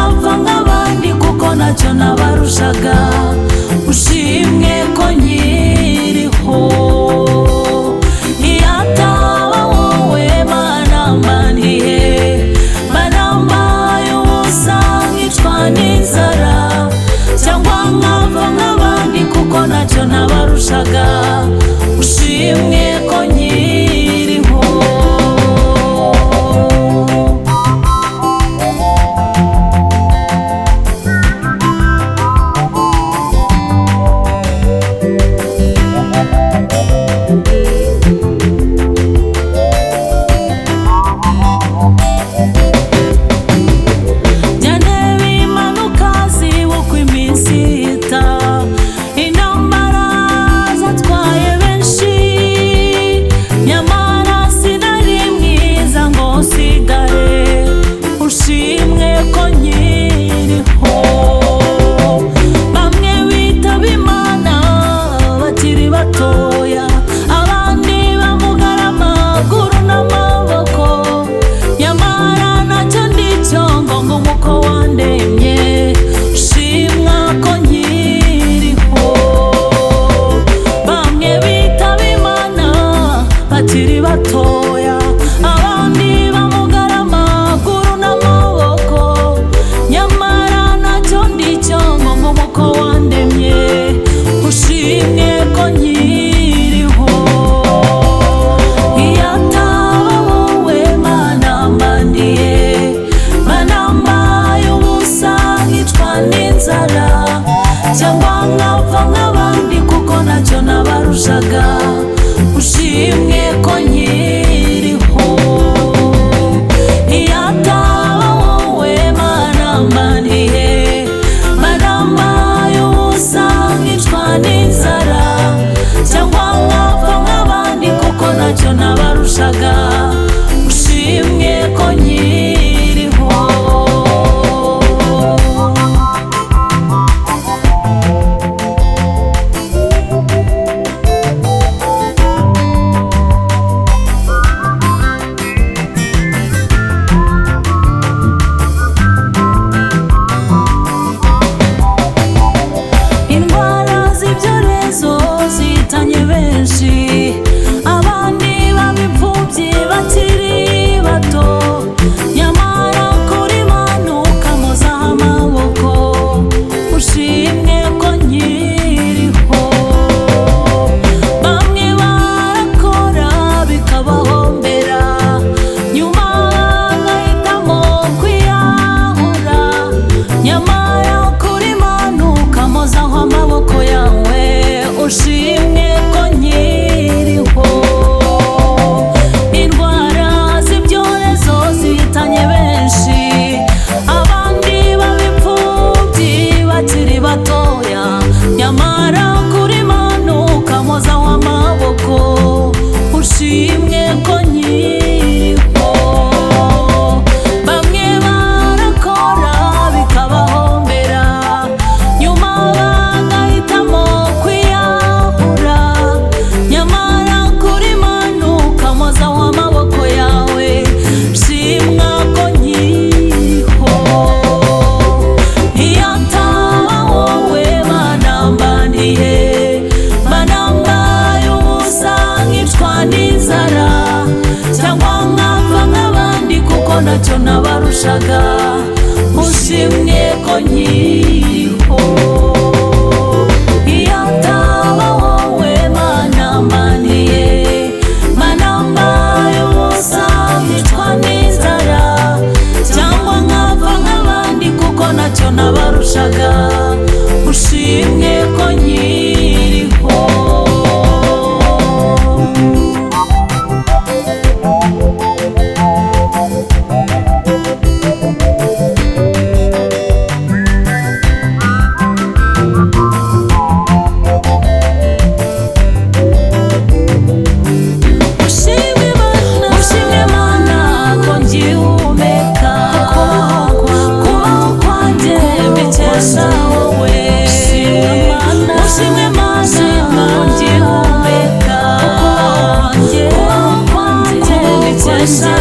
nkapfa nk'abandi kuko ntacyo nabarushaga. Ushimwe ko nkiriho. Iyo ataba wowe Mana mba ndihe? Mba nambaye ubusa nkicwa n'inzara, cyangwa nkapfa nk'abandi kuko ntacyo nabarushaga. Ushimwe ko nkiriho. Njya ndeba impanuka zibukwa iminsi ihita, intambara zatwaye benshi, nyamara sinari mwiza ngo nsigare. Ushimwe ko nkiriho. Bamwe bitaba Imana bakiri batoya, abandi bamugara amaguru n'amaboko, nyamara ntacyo ndicyo ngo ngume uko wandemye. Shimwa ko nkiriho. Bamwe bitaba Imana bakiri batoya, abandi bamugara amaguru n'amaboko, nyamara ntacyo ndicyo ngo ngume uko wandemye. Ushimwe ko nkiriho. Iyo ataba wowe Mana mba ndihe? Mba nambaye ubusa nkicwa n'inzara, cyangwa nkapfa nk'abandi kuko ntacyo nabarushaga. Ushimwe ko nkiriho. Iyo ataba wowe Mana mba ndihe? Mba nambaye ubusa nkicwa n'inzara, cyangwa nkapfa nk'abandi kuko ntacyo nabarushaga. Ushimwe ko nkiriho. Indwara z'ibyorezo zihitanye benshi, abandi baba imfubyi bakiri bato, nyamara kuri manuka mpozaho amaboko. Ushimwe ko nkiriho. Bamwe barakora bikabahombera, nyuma bagahitamo kwiyahura, nyamara kuri manuka mpozaho amaboko yawe. Ushimwe ko nkiriho. Indwara z'ibyorezo zihitanye benshi, abandi baba imfubyi bakiri batoya, nyamara kuri manuka mpozaho amaboko. Ushimwe ko nkiriho. Bamwe barakora bikabahombera, nyuma bagahitamo kwiyahura, nyamara kuri manuka mpozaho amaboko yawe. Shimwa ko nkiriho. Iyo ataba wowe Mana mba ndihe? Mba nambaye ubusa nkicwa n'inzara, cyangwa nkapfa nk'abandi kuko ntacyo nabarushaga. Ushimwe ko nkiriho. Iyo ataba wowe Mana mba ndihe? Mba nambaye ubusa nkicwa n'inzara, cyangwa nkapfa nk'abandi kuko ntacyo nabarushaga. Ushimwe ko nkiriho. Ushimwe Mana, ushimwe Mana ko ngihumeka, kubaho kwanjye mbikesha wowe. Ushimwe Mana ko ngihumeka, kubaho kwanjye mbikesha